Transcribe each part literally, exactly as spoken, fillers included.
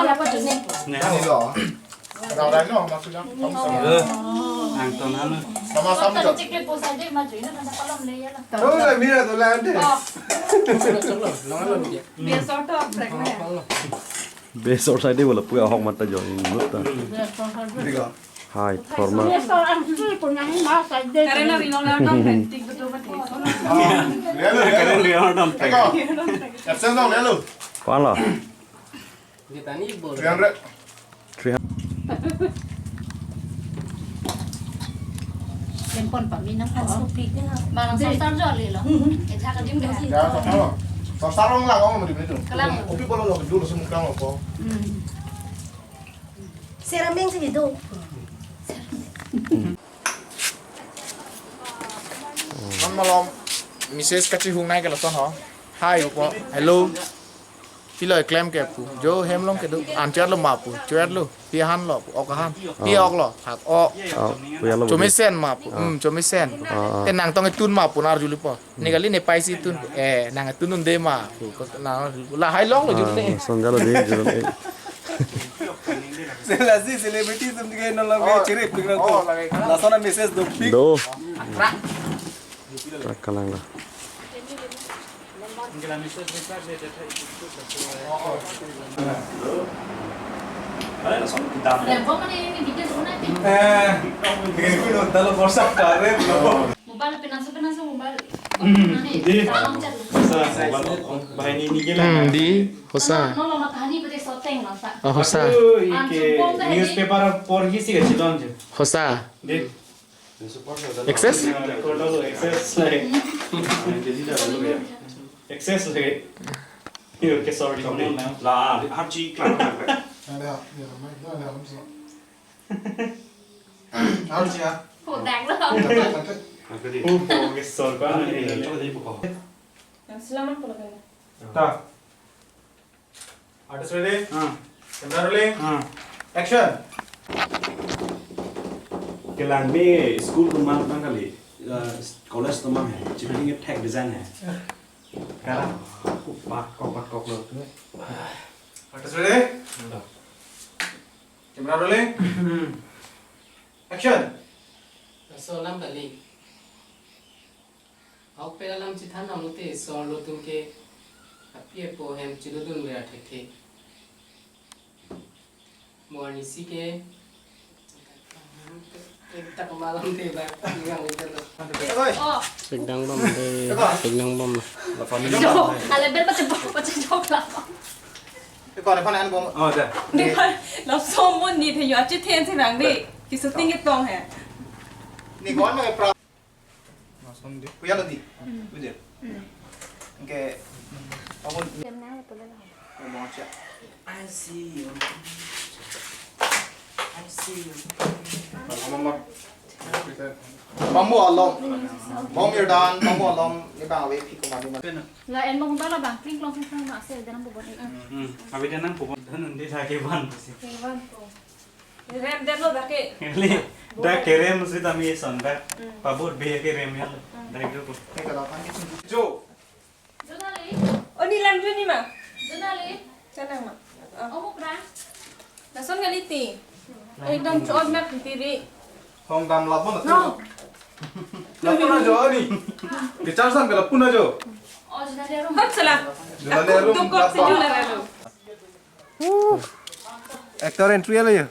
Apa jenis? Ini loh. Ada orang no masuk jam. Angton anu. Sama-sama. Kalau cek lepo saja maju ini ada kolom le ya lah. Tahu lah, mira tu lah ada. Oh. Biar soto pregnant. Besor saide bola puya hok mata jo inut ta. Hai, forma. Karena Rino London penting betul betul. Karen Rino London penting. Absent dong, lalu. Kuan lo? Kita ni bol. Three hundred. Lempon pa minang ko. Malang sosar joli lo. Kita ka jim kasi. Ya, sosar. Sosar long lang, long di itu. Kalang. Kopi bolo lo dulu semua kang lo. Seraming sih itu. Non malom, Missus Kachihung nai ke lason ho. Hi, upo. Hello. Pilo klem ke pu. Jo hem long kedo. An chot lo ma pu. Chot lo. Pi han lo pu. Ok han. Pi ok lo. Hak ok. Oh, puya lo. Chomisen ma pu. Hmm, chomisen. Ah, ah. Te nangtong itun ma pu nar juli po. Ne kali ne paisi tun. Eh, nang tun un de ma pu. Ko nang lahai long lo juli. Ah, sonjalo de, juli. Sela si celebrity tum ke non lagi chirip pik nang ko. Lason Missus Dopik. Do. Akalang la. Eh, ini kuno talo borsa kare lo. Mobile penasa penasa mobile. Di. Bahini ini gila. Hmm, di. Hosa. No, no, matahani pete soteng masa. Oh, hosa. Aduh, ike newspaper porhi si kecilon je. Hosa. Di. Access? Access lagi. Access lagi. Yo, ke sorry, la, har chis klar. Ada, ya, mai, ada, ada, ada. Har chis ya. Hodang lo. Oh, ke sorry. Selamat kalau kena. Ta. Artist ready? Hmm. Camera rolling. Hmm. Action. Kelang me school tum mang tang kali, eh, college tum mang hai. Chipini ke tech design hai. Kara. Kupak kok pak kok lo. Artist ready? Hmm. Camera rolling. Hmm. Action. Laso alam kali. Ahok pen alam chethan nanglote, Isor lo atum ke api apo ahem chelodun ver thekthe. Mo arnisi ke ekta kemalam te ba, ingang itu lo. Oh. Pekdang bom de, pekdang bom. Jo, ale ben baca baca jok lah. Eko, ada panen bom. Oh, ada. Dia kan langsung mon ni the yo achi ten sing rang de. Ki shooting ke tong hai. Ni kon ma pra. Langsung di. Kuya lo di. Hmm. Kuya. Hmm. Oke. Kamu. Ngomong aja. I see you. I see you. Mama. Mamu alom. Mamu Jordan, mamu alom. Ni bang awe pi ko madu madu. La en mo bala bang kling klong sing sang ma se dan mo bon. Hmm. Abi dan nang pupon dan nanti lagi ban. Lagi ban ko. Rem det lo dak ke. Li, dak kerem si tami son dak. Hmm. Pabor be kerem ya. Hmm. Dak itu ko. Ini kalau kan itu. Jo. Jonali. Oh, ni lang jo ni ma. Jonali. Sana ma. Ah. Oh, mukra. Lason kali ti. Ekdom chot na pitiri. Hong dam lapon na. No. Lapon na jo ni. Bichar san ke lapon na jo. Oh, Jonali arum. Hot sala. Jonali arum. Dukot si lapon. Jonali arum. Actor entry lo yo.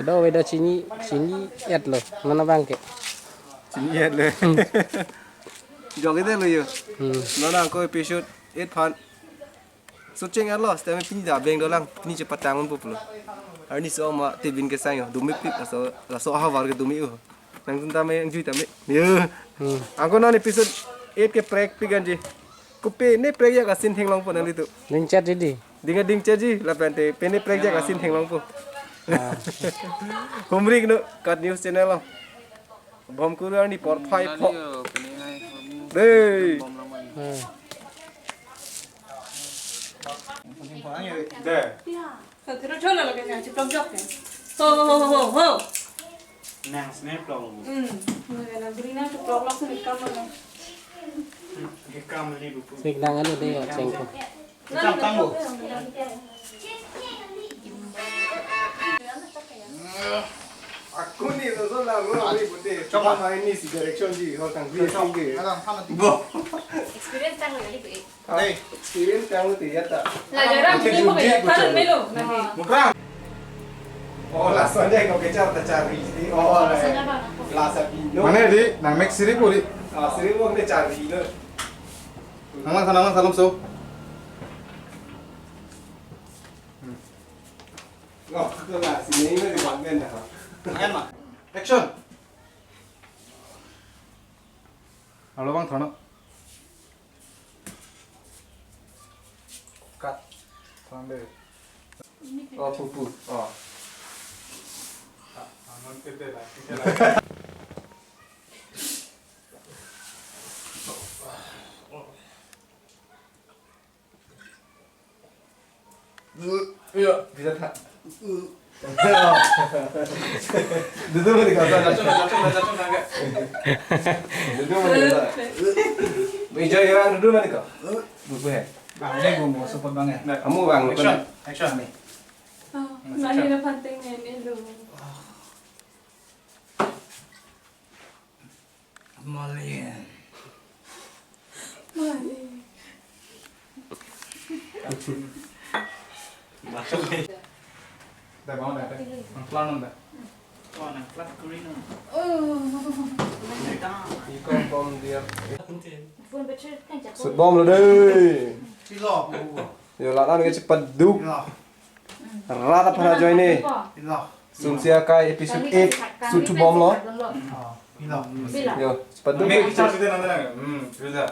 Kedo wedo chini, chini et lo. Mana bang ke? Chini et lo. Joget lo yo. Hmm. Nona ko episode eight phan. Shooting et lo, sitame pini da beng dolang, pini chepatang un pulo. Arnisi ma tebin ke sang yo, dumi pik, laso, laso ahavar ke dumi o. Nangtum tame, ang jui tame. Yo. Hmm. Angko non episode eight ke prek pik anji. Kopi ne prek ya kasin thenglongpo nanglitum. Ding chat jadi. Ding ding chat ji, lapen te, pine prek ya kasin thenglongpo. Ah. Humrik no, Kat News channel lo. Bom kuru arni por phai pho. Dei. Hmm. Dei. Sa thero chola lage na chiplok jok ke. Ho, ho, ho, ho, ho. Nang sne plok lo. Hmm. Nang na bri na chiplok lok sini kam lo. Kam li bupu. Sik dang anu de ya chengko. Kam tanggo. Aku ni so so la ro ni pute. Coba. Coba main ni si direction ji, ho tang bi Coba. Sing ke. Alam, sama ti. Bo. Experience tang lo ya, di, eh. Ah, Hey. Experience tang lo ti ya ta. La, jarang Oke, ni ko jujur, ya, jujur. Kan melo. Nah. Mukra. Oh, la Sunday ko ke char ta chari. Oh, Oh, la. Sunday bang aku. La sa pino. Mana di? Nang make siri puri. Ah, siri mo ke chari lo. Nang lang, nang lang, salam so. Oh, itu lah, sini ini di bagian dah. Main, Mak. Action. Alo bang, thono. Cut. Thono deh. Oh, pupu. Oh. Ah, aman kita lah, kita lah. Iya, bisa tak? Duduk mana kau? Jacong, jacong, jacong, jacong. Duduk mana kau? Meja orang duduk mana kau? Duduk ya. Bang, ini gua mau support bang ya. Nah, kamu bang, action, action. Nih. Oh, mali na panteng nene lo. Mali. Mali. Dah bangun dah, dah. Nang plan nang dah. Oh, nang plan kuri nang. Oh. Dah. Ikom bom dia. Phone pecah kan jatuh. Sut bom lo deh. Silo. Yo, laran ke cepat duk. Silo. Rata para join ni. Silo. Sumsi akai episode eight, sut bom lo. Oh, silo. Yo, cepat duk. Make sure sudah nang nang. Hmm, sudah.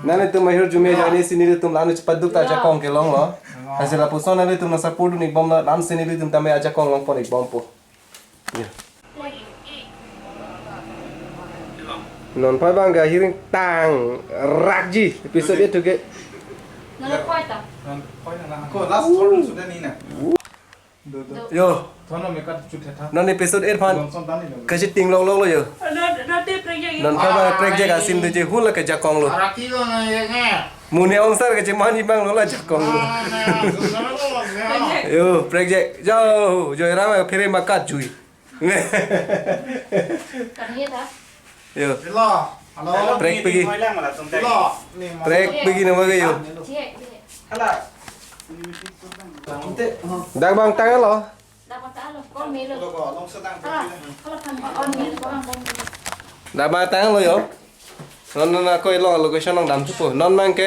Nanglitum mahir jume join ni si nelitum la-an cepat duk ta ajakong kelong lo. Hasil lapuson nanglitum nang support dun-ik bom lo, la-an si nelitum tame ajakong longpon-ik bompo. Ya. Non phai bang ga hiring tang rakji episode eight to ke. Nana koi ta? Ko last thorn sudah ni na. Do, do. Yo. Thono me cut chut tha. Non episode eight aphan. Long song tani lo. Kachiting lok lok lo yo. No, no te prekjak. Non phai bang prekjak asin tu je hula ke jakong lo. Araki lo na ye ke. Mune ong sar ke je mani bang lo la jakong lo. Ah, na, so, so, so, so. Yo, prekjak. Jo, jo rama phere makat jui. Kan ye ta? Yo. Hello. Hello. Prek pegi. Hello. Prek pegi nama ke yo. Cek, cek. Hala. Dak bang tang lo. Dak bang tang lo. Kol melo. Hala. Kol kan on melo, kol kan on melo. Dak bang tang lo yo. Non non ako ilong location nang dam thupo. Non mang ke.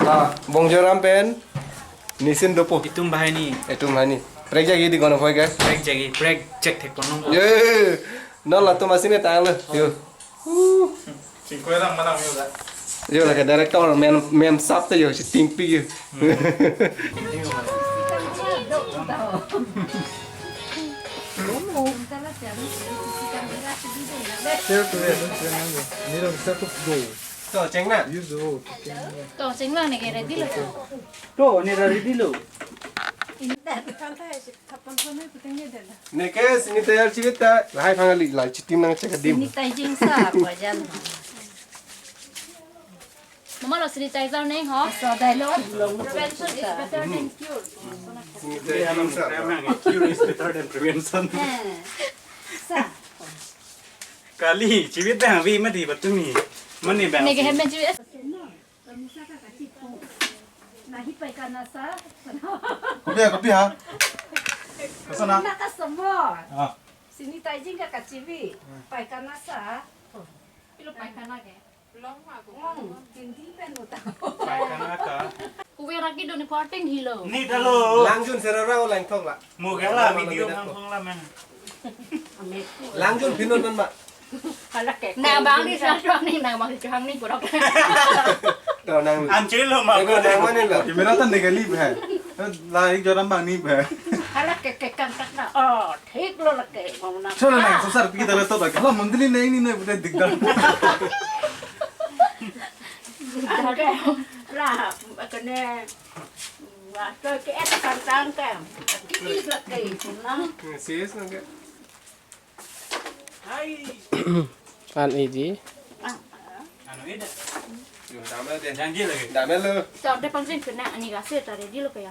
Ah, Bongjoram pen. Nisin dopo. Itum bahai ni. Itum bahai ni. Prekjak di kono foi guys. Prekjak, prekjak thek kono. Ye. Non latum asin tang lo. Yo. Singkoi rang manang yo da. Yo la ke director mem mem sap te yo si tingpi yo. Share to it, don't share now. Nirang satu go. To cheng na. Use the road. To cheng na ne ke ready lo. To ne ready lo. Ini dah kan ta si kapan phone putangnya dah. Neke sanitizer chivit ta lahai phangali la chitim nang chek adim. Sanitizing sa wajan. Mama lo sanitizer neng ho. So dai lo long. Prevention is better than cure. Sanitizer nang sa. Cure is better than prevention. Eh. Sa. Kali chivit ta vi mati batumi. Mani bang. Neke hem chivit. Kopi ha, kopi ha. Kosona? Naka semua. Ah. Sanitizing ka kachivi. Paikana sa. Pilo paikana ke? Hmm, hindi pen uta. Paikana ka. Kuwe raki doni parting hilo. Ni dalo. Langjun serara o langthong la. Mo gala video langthong la men. Langjun pinon man ma. Hala ke. Na bang ni sa ni na bang ni pura. To nang. Anchelo ma. Ego nang mane lo. Camera tan negative hai. Lai joram bang ni ba. Hala ke ke kan tak na. Oh, thik lo lake. Chalo na, so sar kita le to ba. Hala mondoli nahi ni na bude dikdar. Dikdar. Ra, kene. Wa to ke et kan tang ke. Thik lake na. Serious nang ke. An eji. Anu ida. Dam lo de. Janji lagi. Dam lo. Sa de pangsin kena ani gase ta ready lo kaya.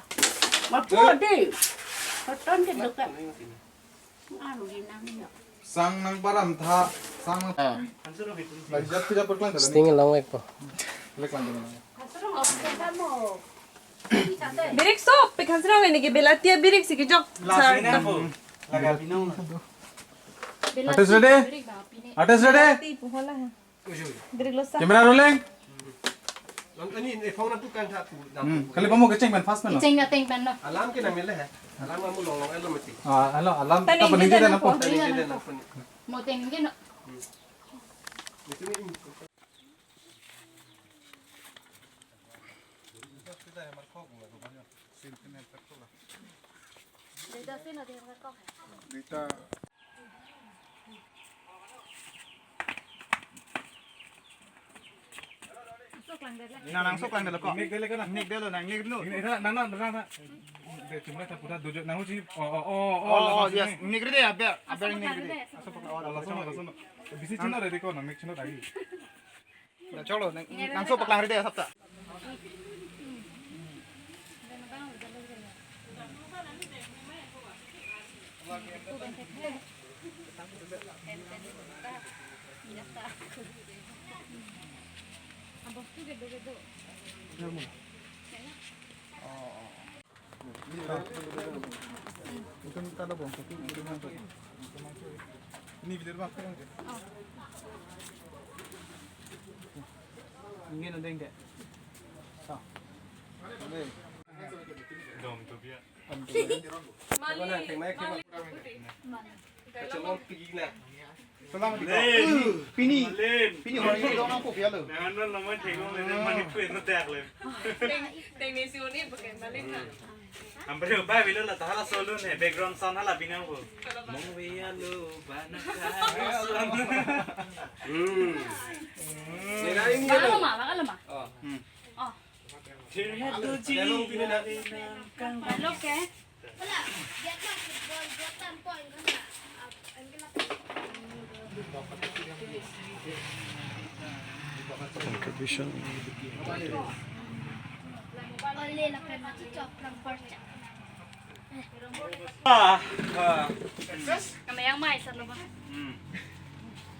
Ma po de. Koton ke doka. Aru di nang yo. Sang nangparam tha, sang nang. Ah. Lajat pija perklang dalam. Sting along ek po. Leklang dalam. Birik sop, pik hansi nang ini ke belatia birik si kejok. Lasi nang po. Laga binong. Artist ready? Artist ready? Birik lo sa. Camera rolling. Nang ani ne phone na tu kan tha tu. Hmm. Kali pamu kecheng pen fast pen lo. Kecheng ateng pen lo. Alarm ke nang mele hai. Alarm amu long long elo mati. Ah, hello, alarm. Tani ta paling kita na po. Tani kita na po. Mo teng ke no. Itu ni. Na nang sok lang delo ko. Nik delo ko na. Nik delo nang nik delo. Ini na na na na. De cuma ta pura dojo nang uji. Oh oh oh oh. Oh, oh, yes. Nik rede aber aber nik rede. Asal pokok awal. Langsung langsung. Bisi cina rede ko nang nik cina lagi. Dah, cholo, nang, nang so paklang rede asap ta. Ini bilir bang. Ingin ada yang dek. Dom tu biar. Mana? Tengok ke. Kacang pigi na. Salam. Pini. Pini hari ini dong aku piala. Jangan dong nama tengok le mani kue no tak le. Teng teng ni si uni pakai balik na. Ambre ba bilo la tahala solo ne background sound hala binang ko. Mong we alo bana ka. Hmm. Ini dah ini. Baka lo ma, baka lo ma. Oh. Hmm. Oh. Hello ke. Contribution. Ah, ah. Kami yang mai satu bang. Hmm.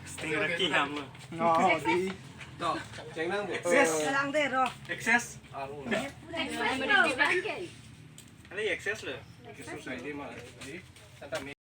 Sting lagi kamu. Oh, di. Toh, ceng nang bu. Excess. Kalang deh, roh. Excess. Aru. Excess, roh. Kali excess lo. Excess, ini mah. Ini. Tata